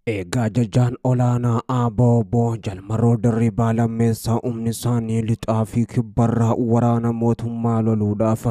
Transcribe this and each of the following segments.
Egaa ajajaan olaanaa ABO Jaal Marroo Dirribaa Lammeessaa humni isaanii lixaa fi kibbarraa waraana mootummaa loluudhaaf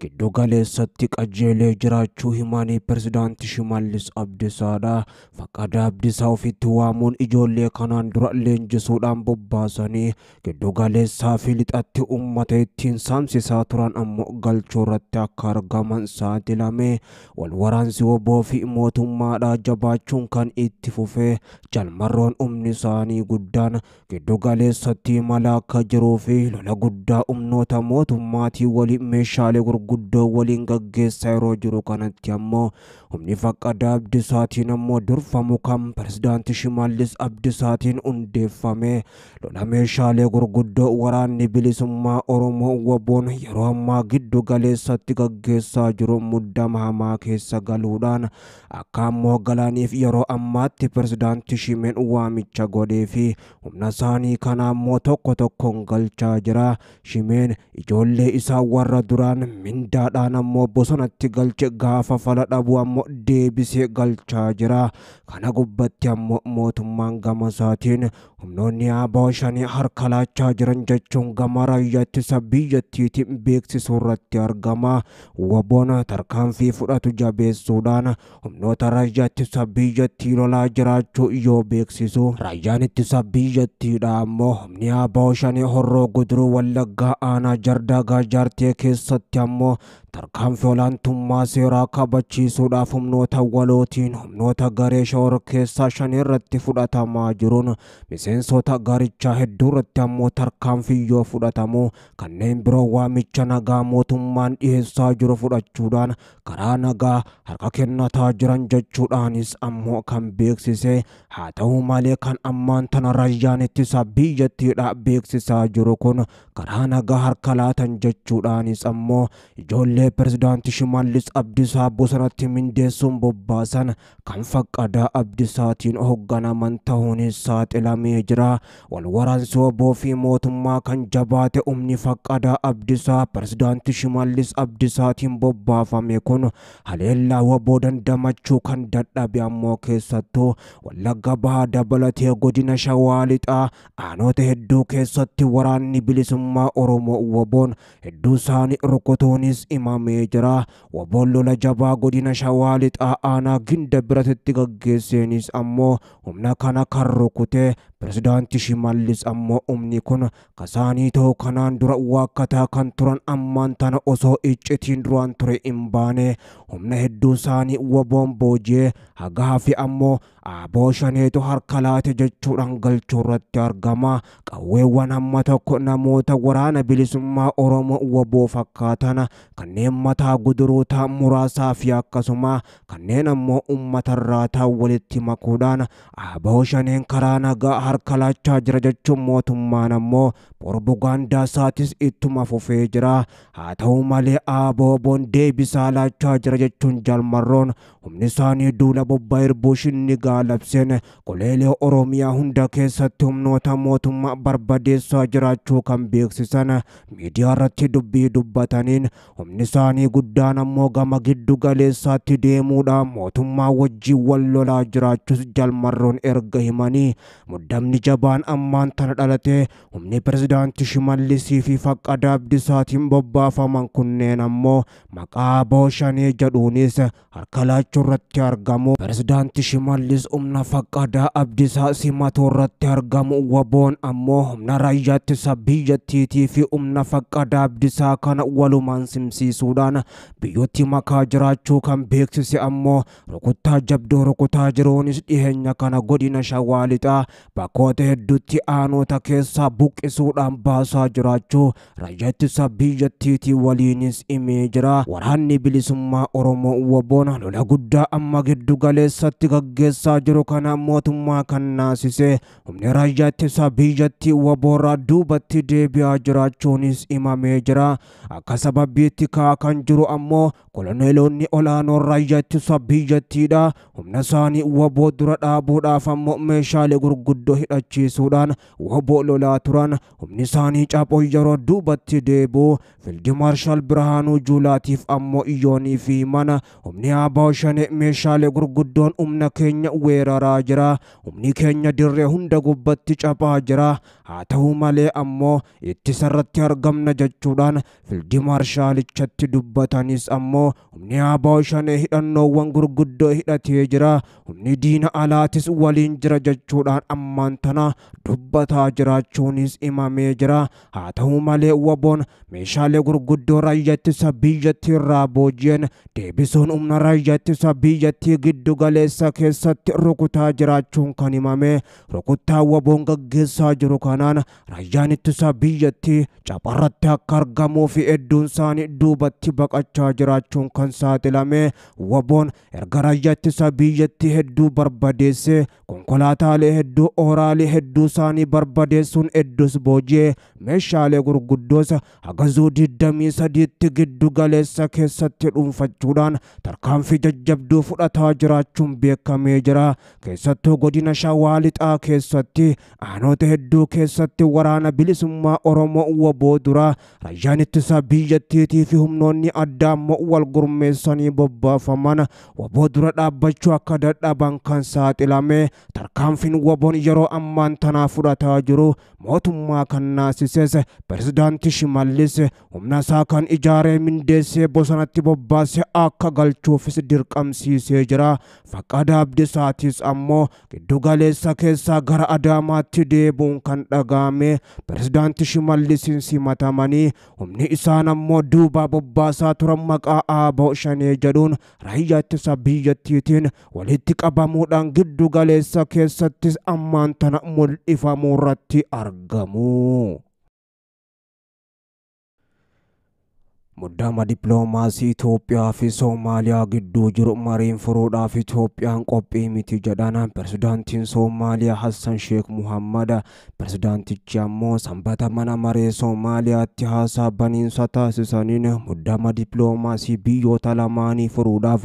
giddu galeessatti qajeelee jiraachuu himanii pirezidaantii Shimallis Abdiisaadha. Faqqadaa Abdiisaa ofitti waamuun ijoollee kanaan dura leenjisuudhaan bobbaasanii giddu galeessaa fi lixatti uummata ittiin saamsisaa turan ammoo galchuu irratti akka argaman saaxilame. Wal waraansi WBO fi mootummaadhaa jabaachuun kan itti fufee Jaal Marroon humni isaanii guddaan giddu galeessatti imala akka jiruu fi lola guddaa humnoota mootummaatii waliin meeshaalee gurguddoo waliin gaggeessaa yeroo jiru kanatti ammoo humni Faqqadaa Abdiisaatiin ammoo durfamu kan pirezidaantii Shimallis Abdiisaatiin hundeeffame lola meeshaalee gurguddoo waraanni bilisummaa Oromoo WBOn yeroo ammaa giddu galeessatti gaggeessaa jiru muddama hamaa keessa galuudhaan akka ammoo galaniif yeroo ammaatti pirezidaantii Shimeen waamicha godhee fi humna isaanii kana ammoo tokko tokkoon galchaa jira. Shimeen ijoollee isaa warra duraan mindaadhaan ammoo bosonatti galche gaafa fala dhabu ammoo deebisee galchaa jira. Kana gubbatti ammoo mootummaan gama isaatiin humnoonni ABO shanii harka laachaa jiran jechuun gama raayyaa ittisa biyyattiitiin beeksisuu irratti argama. WBOn tarkaanfii fudhatu jabeessuudhaan humnoota raayyaa ittisa biyyattii lolaa jiraachuu yoo beeksisu, raayyaan ittisa biyyattiidha ammoo humni ABO shanii Horroo Guduruu Wallaggaa aanaa Jardagaa Jaartee keessatti ammoo tarkaanfii olaantummaa seeraa kabachiisuudhaaf humnoota walootiin humnoota garee shororkeessaa shan irratti fudhatamaa jiruun miseensota garichaa hedduu irratti ammoo tarkaanfii yoo fudhatamu kanneen biroo waamicha nagaa mootummaan dhiyeessaa jiru fudhachuudhaan karaa nagaa harka kennataa jiran jechuudhaanis ammoo kan beeksise. Haa ta'u malee kan ammaan tana raayyaan ittisa biyyattiidha beeksisaa jiru kun karaa nagaa harka laatan jechuudhaanis ammoo ijoollee pirezidaantii Shimallis Abdiisaa bosonatti mindeessuun bobbaasan kan Faqqadaa Abdiisaatiin hoogganaman ta'uunis saaxilamee jira. Wal waraansi WBO fi mootummaa kan jabaate humni Faqqadaa Abdiisaa pirezidaantii Shimallis Abdiisaatiin bobbaafame kun haleellaa WBO dandamachuu kan dadhabe ammoo keessattuu Wallagga Bahaa dabalatee godina Shawaa Lixaa aanota hedduu keessatti waraanni bilisummaa Oromoo WBOn hedduu isaanii rukutuunis himamee jira. WBOn lola jabaa godina Shawaa Lixaa aanaa Ginda Biratitti gaggeesseenis ammoo humna kana kan rukute pirezidaantii Shimallis ammoo humni kun kasaanii ta'uu kanaan dura waakkataa kan turan ammaan tana osoo iccitiin duraan ture hin baane humna hedduu isaanii WBOn booji'ee hagaa fi ammoo ABO shaneetu harka laate jechuudhaan galchuu irratti argama. Qawweewwan hamma tokko namoota waraana bilisummaa Oromoo WBO fakkaatan kanneen mataa guduruutaa muraasaa fi akkasuma kanneen ammoo uummatarraa ta'an walitti makuudhaan ABO shaneen karaa nagaa harka laachaa jira jechuun mootummaan ammoo propagaandaa isaatis ittuma fufee jira. Haa ta'u malee ABO'n deebisaa laachaa jira jechuun Jaal Marroon humni isaanii duula bobbaa irbuu shinnigaa labseen goleelee Oromiyaa hunda keessatti humnoota mootummaa barbadeessaa jiraachuu kan beeksisan miidiyaa irratti dubbii dubbataniin humni isaanii guddaan ammoo gama giddu galeessaatti deemuudhaan mootummaa wajjin wal lolaa jiraachuus Jaal Marroon erga himanii muddamni jabaan ammaan tana dhalate humni pirezidaantii Shimallisii fi Faqqadaa Abdiisaatiin bobbaafaman kunneen ammoo maqaa ABO shanee jedhuunis harka laachuu irratti argamu. Pirezidaantii Shimallis humna Faqqadaa Abdiisaa simatuu irratti argamu. WBOn ammoo humna raayyaa ittisa biyyattiitii fi humna Faqqadaa Abdiisaa kana walumaan simsiisuudhaan biyyootti makaa jiraachuu kan beeksise ammoo rukuttaa jabduu rukutaa jiruunis dhiheenya kana godina Shawaa Lixaa bakkoota hedduutti aanota keessaa buqqisuudhaan baasaa jiraachuu raayyaa ittisa biyyattiitii waliinis himee jira. Waraanni bilisummaa Oromoo WBOn lola guddaa amma giddu galeessatti gaggeessaa jiru kana mootummaa kan naasise humni raayyaa ittisa biyyattii WBOrraa duubatti deebi'aa jiraachuunis himamee jira. Akka sababiitti ka'aa kan jiru ammoo koloneelonni olaanoon raayyaa ittisa biyyattiidha. Humna isaanii WBO dura dhaabuudhaaf ammoo meeshaalee gurguddoo hidhachiisuudhaan WBO lolaa turan humni isaanii caphoo yeroo duubatti deebi'u Fiildi Maarshaal Birhaanuu Juulaatiif ammoo yoonii fi mana humni ABO Shanee meeshaalee gurguddoon humna keenya weeraraa jira. Humni keenya dirree hunda gubbatti caphaa jira. Haa ta'u malee ammoo ittisarratti argamna jechuudhaan Fiildi Maarshaalichatti dubbatanis ammoo humni ABO Shanee hidhannoowwan gurguddoo hidhatee jira. Humni diina alaatis waliin jira jechuudhaan ammaan tana dubbataa jiraachuunis himamee jira. Haa ta'u malee WBOn meeshaalee gurguddoo raayyaa ittisa biyyattii irraa booji'een deebisuun humna raayyaa ittisa biyyattii giddu galeessa keessatti rukutaa jiraachuun kan himame. Rukuttaa WBOn gaggeessaa jiru kanaan raayyaan ittisa biyyattii capharratti akka argamuu fi hedduun isaanii duubatti baqachaa jiraachuun kan saaxilame. WBOn erga raayyaa ittisa biyyattii hedduu barbadeesse konkolaataalee hedduu ooraalee hedduu isaanii barbadeessuun hedduus booji'ee meeshaalee gurguddoos hagazuu 23tti giddu galeessa keessatti dhuunfachuudhaan tarkaanfii jajjabduu fudhataa jiraachuun beekamee jira. Keessattuu godina Shawaa Lixaa keessatti aanota hedduu keessatti waraana bilisummaa Oromoo WBO dura raayyaan ittisa biyyattiitii fi humnoonni addaa ammoo wal gurmeessanii bobbaafaman WBO dura dhaabbachuu akka dadhaban kan saaxilame. Tarkaanfiin WBOn yeroo ammaan tanaa fudhataa jiru mootummaa kan naasises pirezidaantii Shimallis humna isaa kan ijaaree mindeessee bosonatti bobbaasee akka galchuufis dirqamsiisee jira. Faqada Abdisaatis ammoo giddu galeessa keessaa gara Adaamaatti deebi'uun kan dhaga'ame pirezidaantii Shimallisiin simatamanii humni isaan ammoo duubaa bobbaasaa turan maqaa ABO Shanee jedhuun raayyaa ittisa biyyattiitiin walitti qabamuudhaan giddu galeessa keessattis ammaan tana mul'ifamuu irratti argamu. Muddama dippiloomaasii Itoophiyaa fi Soomaaliyaa gidduu jiru mariin furuudhaaf Itoophiyaan qophii miti jedhan pirezidaantiin Soomaaliyaa Hassan Sheekh Muhammad. Pirezidaantichi ammoo sanbata mana maree Soomaaliyaatti haasaa baniinsa taasisaniin muddama dippiloomaasii biyyoota lamaanii furuudhaaf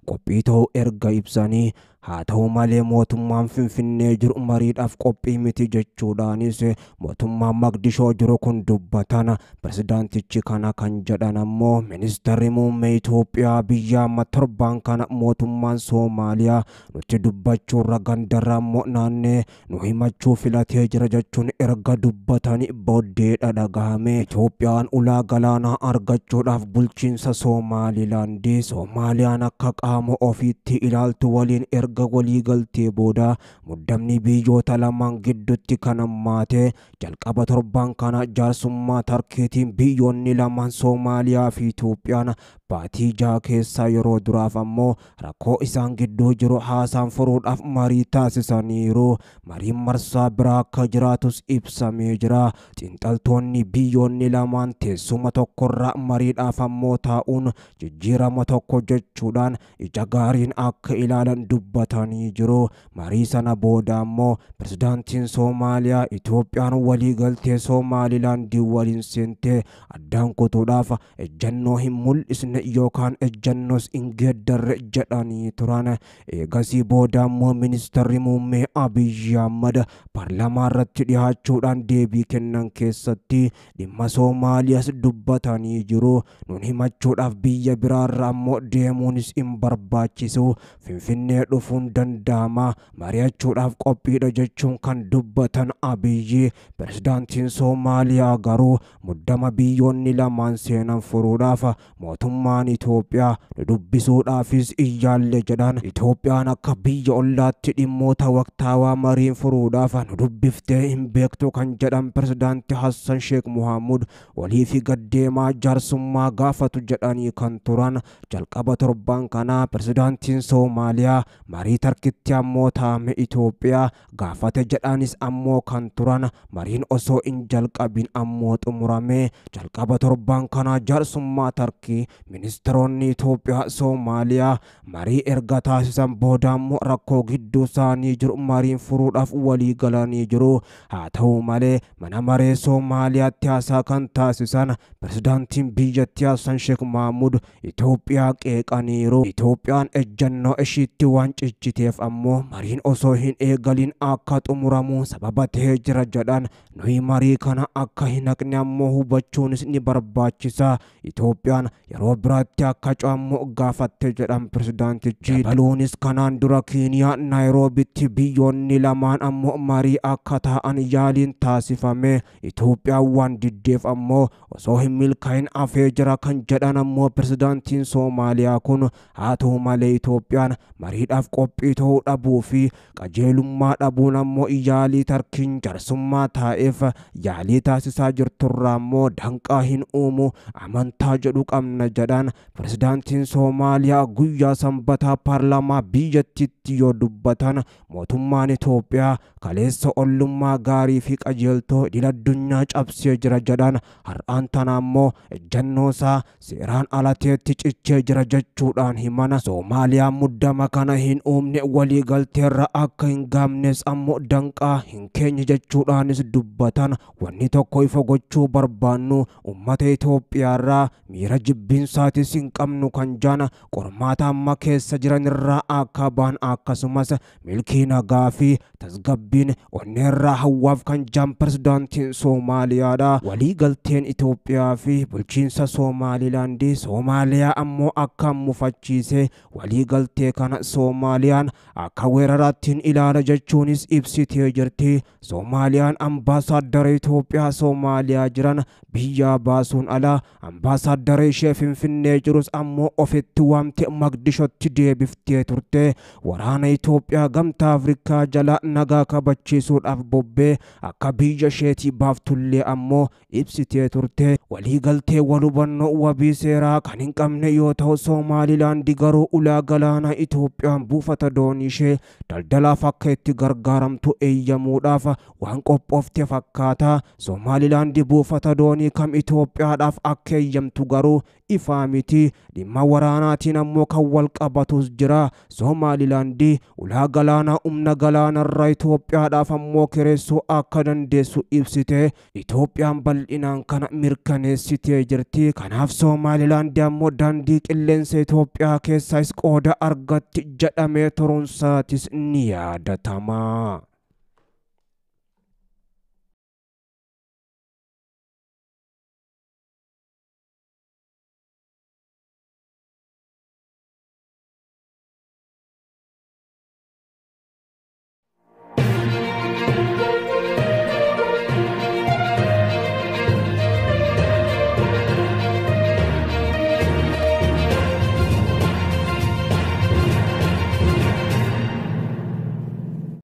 qophii ta'uu erga ibsanii haa ta'u malee mootummaan Finfinnee jiru mariidhaaf qophii miti jechuudhaanis mootummaan Maqdishoo jiru kun dubbatan. Pirezidaantichi kana kan jedhan ammoo ministeerri muummee Itoophiyaa biyya amma torbaan kana mootummaan Soomaaliyaa nuti dubbachuurra gandarra ammoo naannee nu himachuu filatee jira jechuun erga dubbatanii booddeedha dhagahame. Itoophiyaan ulaa galaanaa argachuudhaaf bulchiinsa Somaalilaandii Soomaaliyaan akka qaama ofiitti ilaaltu waliin erga walii galtee booda muddamni biyyoota lamaan gidduutti kan hammaate jalqaba torbaan kana jaarsummaa Tarkiitiin biyyoonni lamaan Soomaaliyaa fi Itoophiyaan baatii 6 keessaa yeroo duraaf ammoo rakkoo isaan gidduu jiru haasaan furuudhaaf marii taasisaniiru. Mariin marsaa biraa akka jiraatus ibsamee jira. Xiinxaltoonni biyyoonni lamaan teessuma tokkorraa mariidhaaf ammoo taa'uun jijjiirama tokko jechuudhaan ija gaariin akka ilaalan dubbatanii jiru. Marii sana booda ammoo pirezidaantiin Soomaaliyaa Itoophiyaan walii galtee Somaalilaandii waliin seentee addaan kutuudhaaf ejjennoo hin mul'isne yookaan ejjennoos hin geeddarre jedhanii turan. Eegasii booda ammoo ministeerri muummee Abiyyi Ahmad paarlaamaa irratti dhiyaachuudhaan deebii kennan keessatti dhimma Soomaaliyaas dubbatanii jiru. Nun himachuudhaaf biyya biraarra ammoo deemuunis hin barbaachisu. Finfinnee dhufuun danda'ama. Mari'achuudhaaf qophiidha jechuun kan dubbatan Abiyyi. Pirezidaantiin Soomaaliyaa garuu muddama biyyoonni lamaan seenan furuudhaaf mootummaan Itoophiyaa nu dubbisuudhaafis iyyaalle jedhan. Itoophiyaan akka biyya ollaatti dhimmoota waqtaawaa mariin furuudhaaf nu dubbiftee hin beektu kan jedhan pirezidaanti Hassan Sheekh Muhammud walii fi gaddeemaa jaarsummaa gaafatu jedhanii kan turan. Jalqaba torbaan kanaa pirezidaantiin Soomaaliyaa marii Tarkitti ammoo taa'ame Itoophiyaa gaafate jedhanis ammoo kan turan. Mariin osoo hin jalqabin ammoo xumurame. Jalqaba torbaan kanaa jaarsummaa Tarkii ministeeronni Itoophiyaa Soomaaliyaa marii erga taasisan booda ammoo rakkoo gidduu isaanii jiru mariin furuudhaaf walii galanii jiru. Haa ta'u malee mana maree Soomaaliyaatti haasaa kan taasisan pirezidaantiin biyyattii Hassan Sheekh Mahmud Itoophiyaa qeeqaniiru. Itoophiyaan ejjennoo ishiitti waan cichiteef ammoo mariin osoo hin eegalin akka xumuramu sababa ta'ee jira jedhan. Nuyi marii kana akka hin haqne ammoo hubachuunis ni barbaachisa. Itoophiyaan yeroo biraatti akka ce'ammoo gaafatte jedhan pirezidaantichi. Dabaluunis kanaan dura Keeniyaa Naayiroobitti biyyoonni lamaan ammoo marii akka taa'an yaaliin taasifame Itoophiyaan waan diddeef ammoo osoo hin milkaa'in hafee jira kan jedhan ammoo pirezidaantiin Soomaaliyaa kun, haa ta'u malee Itoophiyaan mariidhaaf qophii ta'uu dhabuu fi qajeelummaa dhabuun ammoo yaalii Tarkiin jarsummaa taa'eef yaalii taasisaa jirturraa ammoo danqaa hin uumu amantaa jedhu qabna jedhan. Pirezidaantiin Soomaaliyaa guyyaa Sanbataa paarlaamaa biyyattiitti yoo dubbatan, mootummaan Itoophiyaa kaleessa ollummaa gaarii fi qajeeltoo idil addunyaa cabsee jira jedhan. Har'aan tana ammoo ejjennoo isaa seeraan alateetti cichee jira jechuudhaan himana. Soomaaliyaan muddama kana hin uumne, waliigalteerra akka hin gaamnes ammoo danqaa hin keenye jechuudhaanis dubbatan. Wanni tokko ifa gochuu barbaannu, ummata Itoophiyaarraa miira jibbiinsaatis hin qabnu kan jana, qormaata amma keessa jiran irraa akka ba'an akkasumas milkii nagaa fi tasgabbiin onneerraa hawwaaf kan jaan pirezidaantiin Soomaaliyaadha. Waliigalteen Itoophiyaa fi bulchiinsa Somaalilaandii Soomaaliyaa ammoo akka mufachiise, waliigaltee kana Soomaaliyaan akka weeraraattiin ilaala jechuunis ibsitee jirti. Soomaaliyaan ambaasaaddara Itoophiyaa Soomaaliyaa jiran biyyaa baasuun ala ambaasaaddara ishee Finfinnee jirus ammoo ofitti waamte Maqdishotti deebiftee turte. Waraana Itoophiyaa Gamtaa Afrikaa jala nagaa kabachiisuudhaaf bobbee akka biyya isheetii baaftullee ammoo ibsitee turte. Waliigaltee wal hubannoo wabii seeraa kan hin qabne yoo ta'u, Somaalilaandi garuu ulaa galaanaa Itoophiyaan buufata doonii ishee daldalaaf akka itti gargaaramtu eeyyamuudhaaf waan qophoofte fakkaata. Somaalilaandi buufata doonii kam Itoophiyaadhaaf akka eeyyamtu garuu ifaa miti. Dhimma waraanaatiin ammoo kan wal qabatus jira. Somaalilaandi ulaa galaanaa humna galaanarraa Itoophiyaadhaaf ammoo kireessuu akka dandeessu ibsite. Itoophiyaan bal'inaan kana mirkaneessitee jirti. Kanaaf Somaalilaandi ammoo daandii qilleensa Itoophiyaa keessaas qooda argatti jedhamee turuunsaatis ni yaadatama.